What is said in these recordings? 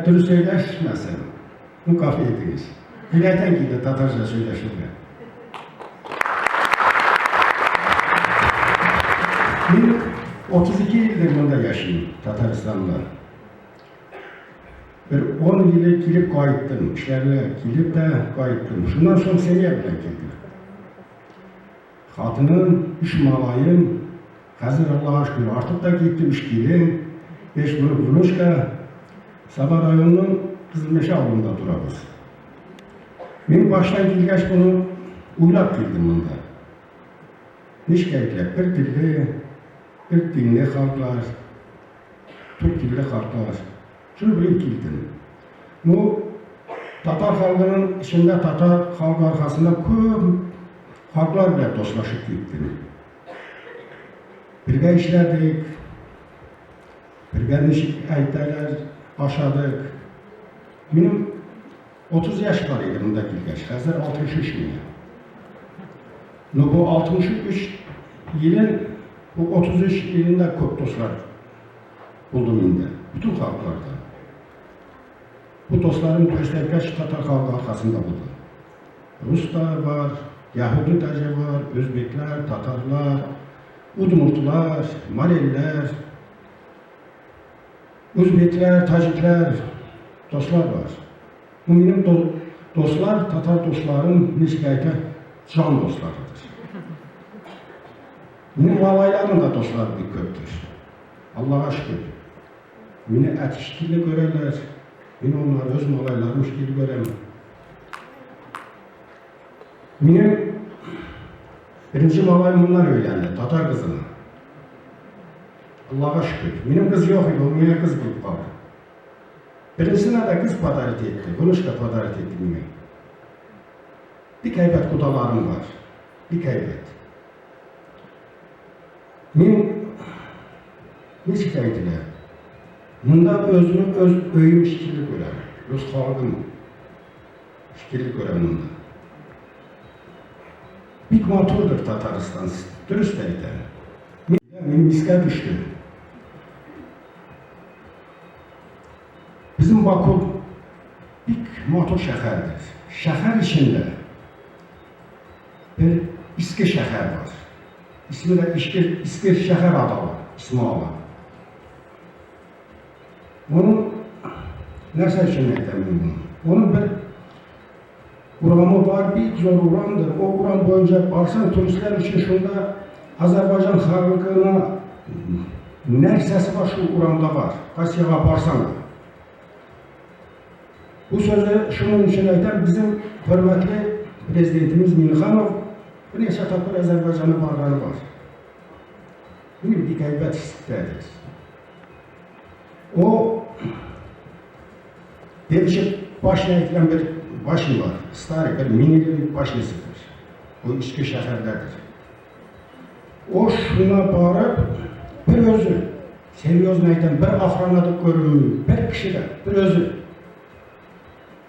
дөрес сөйләшмәсәм, ну гафу итегез. Йөрәктән килде татарча сөйләшергә. Мин 32 елдыр монда яшим, Татарстанда. Бер 10 елы килеп кайттым, эшләргә килеп тә кайттым. Шуннан соң семья белән килдем. Хатыным, өч малаем, хәзер Аллага шөкер, артып та китте, өч килен, беш внук, внучка. Саба районының Кызылмешә авылында торабыз. Мин баштан килгәч моны уйлап килдем монда. Ничек әйтелә, бер телле, бер динле халыклар, түрк телле халыклар. Шуны белеп килдем. Ну, татар халкының эчендә татар халкы аркасында күп халыклар белән дуслашып киттем. Бергә эшләдек, бергә ничек әйтәләр, ашадык. Минем 30 яшь бар иде монда килгәч, хәзер 63 миңа. Ну, бу 63 елын, бу 33 елында күп дуслар булдым инде. Бөтен халыкларда. Бу дусларым дөрес әйткәч, татар халкы аркасында булды. Рус та бар, яһүди даже бар, өзбекләр, татарлар, удмуртлар, марилләр, үзбекләр, таҗикләр, дуслар бар. Бу минем дуслар, татар дусларым, ничек әйтә, җан дусларыдыр. Минем малайларым да дуслар бик күптер. Аллага шөкер. Мине әти шикелле күрәләр. Мин оннары үз малайларым шикелле күрәм. Минем беренче малаем моннан өйләнде, татар кызына. Аллага шөкер. Минем кыз юк иде, ул миңа кыз булып калды. Беренчесенә дә кыз подарить итте, внучка подарить итте миңа. Бик әйбәт кодаларым бар. Бик әйбәт. Мин ничек әйтелә? Монда өзүне өз өем шикелле күрәм. Үз халкым шикелле күрәм монда. Бик матурдыр Татарстан, дөрес тә әйтәм. Мин искә төште. Безнең Баку бик матур шәһәрдер. Шәһәр эчендә бер иске шәһәр бар. Исме дә иске, иске шәһәр атала, исме ала. Оның нәрсә өчен әйтәм мин моны? Оның бер урамы бар, бик зур урамдыр. О урам буенча барсаң, туристлар өчен шунда Азәрбайҗан халкына нәрсәсе бар, шул урамда бар. Кайсы яга барсаң да. Бу сүзне шуның өчен әйтәм, безнең хөрмәтле президентыбыз Миннеханов берничә тапкыр Азәрбайҗанга барганы бар. Мин бик әйбәт хис О беренче башня әйтелгән бер башня бар, старый бер мең башнясыдыр. Бу иске шәһәрдәдер. О шуна барып, бер үзе, серьезно әйтәм, бер охранада күренми, бер кеше дә, бер үзе.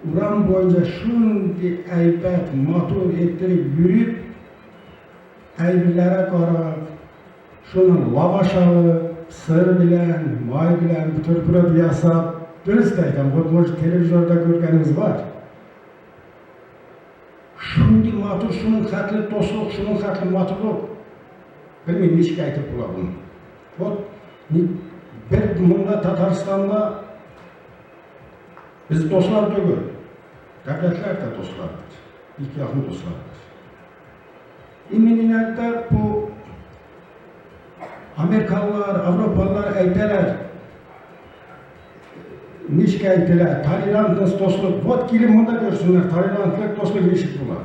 Урам буенча шундый әйбәт, матур иттереп йөреп, әйберләре карап, шуны лаваш алып, сыр белән, май белән бутерброд ясап, дөрес тә әйтәм, вот может телевизорда күргәнегез бар. Шундый матур, шуның хәтле дуслык, шуның хәтле матурлык. Белмим, ничек әйтеп була моны. Вот бер монда Татарстанда без дуслар түгел, дәүләтләр дә дуслардыр. Бик якын дуслардыр. Именно иногда бу америкалылар, авропалылар әйтәләр, ничек әйтелә, толерантность, дуслык. Вот килеп монда күрсеннәр, толерантлык, дуслык ничек була.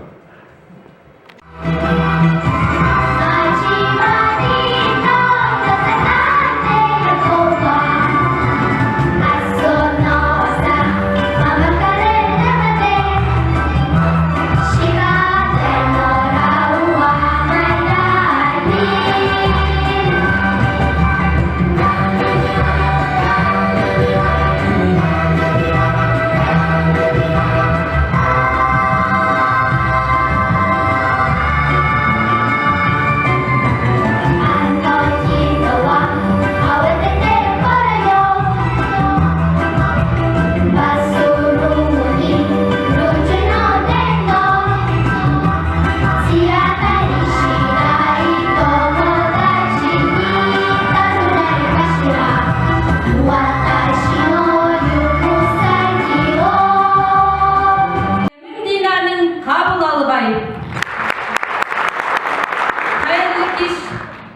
кич,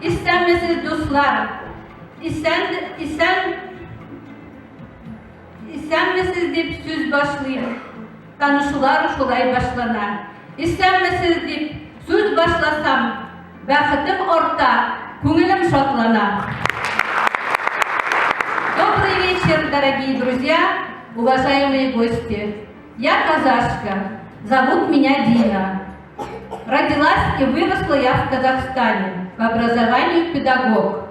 исәнмесез, дуслар. Исән, исән, исәнмесез дип сүз башлыйм. Танышулар шулай башлана. Исәнмесез дип сүз башласам, бәхетем арта, күңелем шатлана. Добрый вечер, дорогие друзья, уважаемые гости. Я казашка, зовут меня Дина. Родилась и выросла я в Казахстане, по образованию педагог.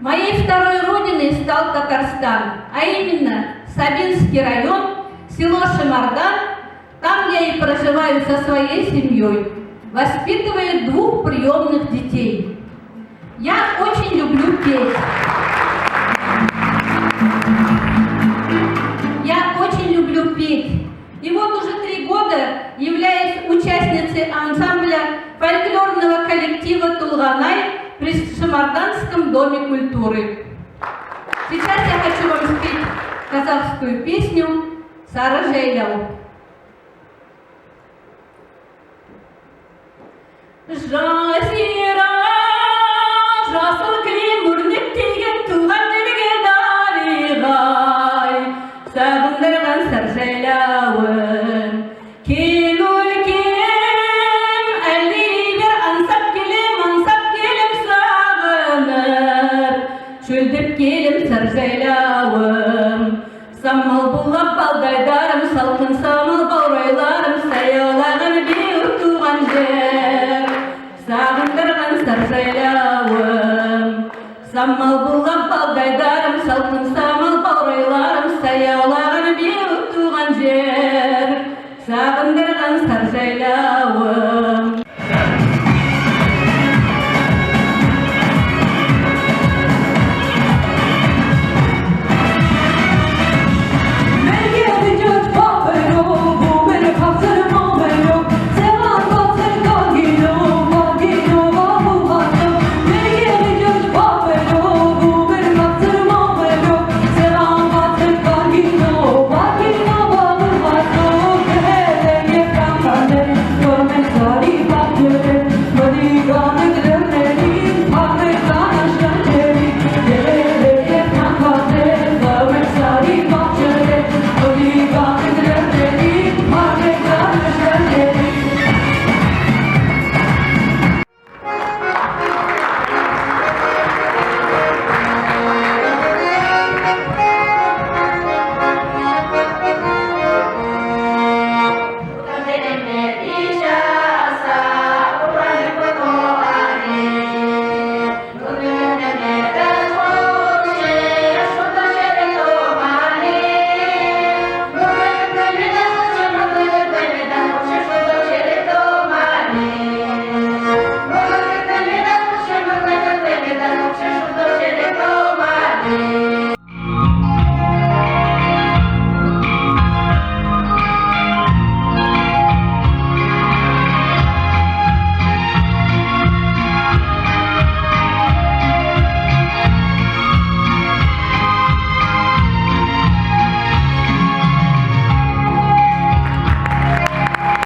Моей второй родиной стал Татарстан, а именно Сабинский район, село Шамардан. Там я и проживаю со своей семьей, воспитывая двух приемных детей. Я очень люблю петь. Я очень люблю петь. И вот уже 3 года являюсь участницей ансамбля фольклорного коллектива «Тулганай» при Шамарданском доме культуры. Сейчас я хочу вам спеть казахскую песню «Сары жайлау». Жазира, жасыл кілем өрнектеген туған жерге дариғай, сағындырған сар жайлауым. Кең өлкем, әлдилей аңсап келем, аңсап келем сағынып, шөлдеп келем сар жайлауым. Самал булап балдайдарым, салқын самал баурайларым, саялаған биік туған жер, сағындырған сар жайлауым. Самал булап балдайдарым, салқын.